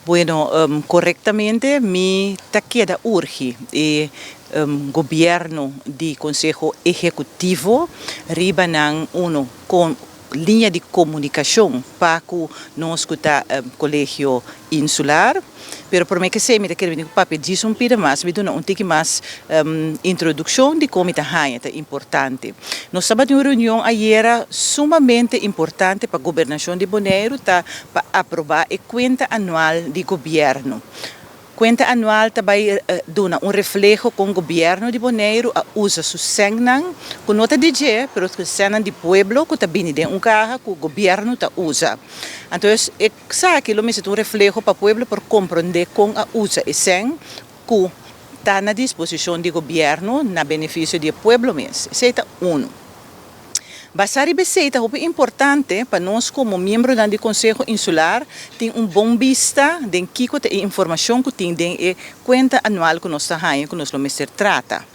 Bueno, korektamente mi ta keda urgi e gobièrnu di Konseho Ehekutivo riba nan uno kon liña di komunikashon pa ku nos ku ta Kolegio Insular. Pero promé ku esei mi ta kere bini ku papia djis un pida mas, mi duna un tiki mas introdukshon di kon mi ta haña ta importante. Nos tabatin un reunion ayera sumamente importante pa gobernashon di Boneiru ta pa aprobá e kuenta anual di gobièrnu. Kuenta anual ta bai duna un refleho kon gobièrnu di Boneiru a usa su sènnan, ku no ta di dje, pero ku sènnan di pueblo ku ta bini den un kaha ku gobièrnu ta usa. Anto esaki lo mester ta un refleho pa pueblo por komprondé kon a usa e sèn ku ta na disposishon di gobièrnu na benefisio di e pueblo mes. Esei ta unu. Basá riba esei ta hopi importante pa nos komo miembronan di Konseho Insular tin un bon bista den kiko ta e informashon ku tin den e kuenta anual ku nos ta haña ku nos lo mester trata.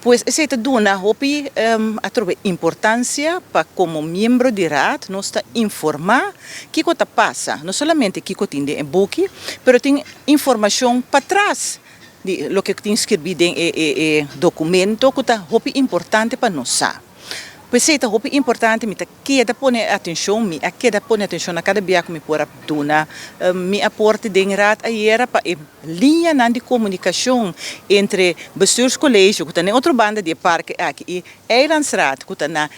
Pues esei ta duna hopi atrobe importansia pa komo miembro di Raad nos ta informá kiko ta pasa, no solamente kiko tin den e buki, pero tin informashon patras di loke tin skirbí den e e dokumento ku ta hopi importante pa nos sa. P'esei ta hopi importante mi ta keda pone atenshon, mi a keda pone atenshon na kada bia ku mi por a duna mi aporte den Raad ayera pa e liñanan di komunikashon entre Bestuurscollege ku ta na e otro banda di e parke aki i Eilandsraad ku ta na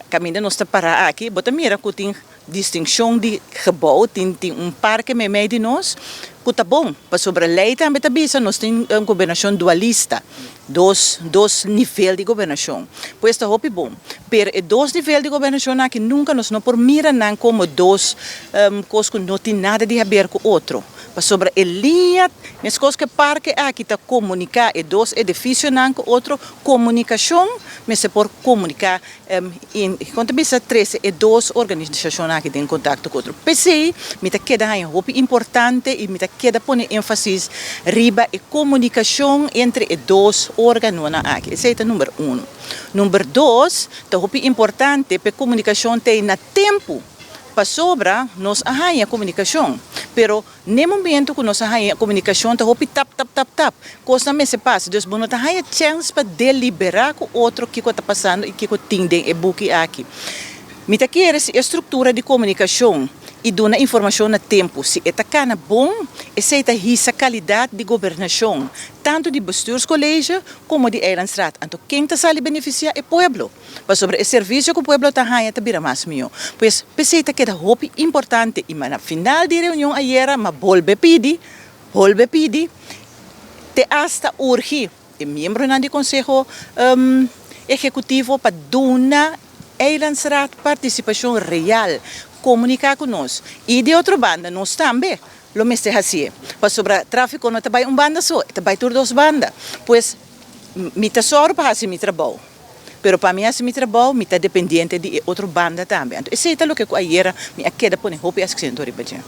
Kaminda nos ta pará aki, bo ta mira ku tin distinkshon di gebou, tin tin un parke meimei di nos ku ta bon, pasobra lei tambe ta bisa nos tin un gobernashon dualista, dos dos nivel di gobernashon, pues ta hopi bon. Pero e dos nivel di gobernashon aki nunka nos no por mira nan komo dos kos ku no tin nada di haber ku otro, pasobra e liña, meskos ku e parke aki ta komuniká e dos edifisionan ku otro, komunikashon mester por komuniká. Kon ta bisa trese e dos organisashonnan aki den kontakto ku otro. P'esei mi ta keda haña hopi importante i mi ta keda pone énfasis riba e komunikashon entre e dos organonan aki. Esei ta number uno. Number dos, ta hopi importante pa e komunikashon ta ei na tempu, pasobra nos a haña komunikashon, pero N'e momento ku nos a haña komunikashon ta hopi tap tap tap tap. Kosnan mester pasa. Dus bo no ta haña chèns pa deliberá ku otro kiko ta pasando i kiko tin den e buki aki. Mi ta kere si e struktura di komunikashon i duna informashon na tempu, si e ta kana bon, esei ta hisa kalidat di gobernashon, tantu di Bestuurscollege komo di Eilandsraad. Anto ken ta sali benefisiá? E pueblo. Pasobra e servisio ku pueblo ta haña ta bira mas mihó. Pues, p'esei ta keda hopi importante i na final di reunion ayera m'a bolbe pidi, bolbe pidi, te asta urgi e miembronan di Konseho Ehekutivo pa duna Eilandsraad partisipashon real, komuniká ku nos. I di otro banda nos tambe lo mester hasié, pasobra tráfiko no ta bai un banda so, e ta bai tur dos banda. Pues, mi ta sòru pa hasi mi trabou. Pero pa mi hasi mi trabou mi ta dependiente di e otro banda tambe. Anto esei ta loke ku ayera mi a keda pone hopi aksento riba dje.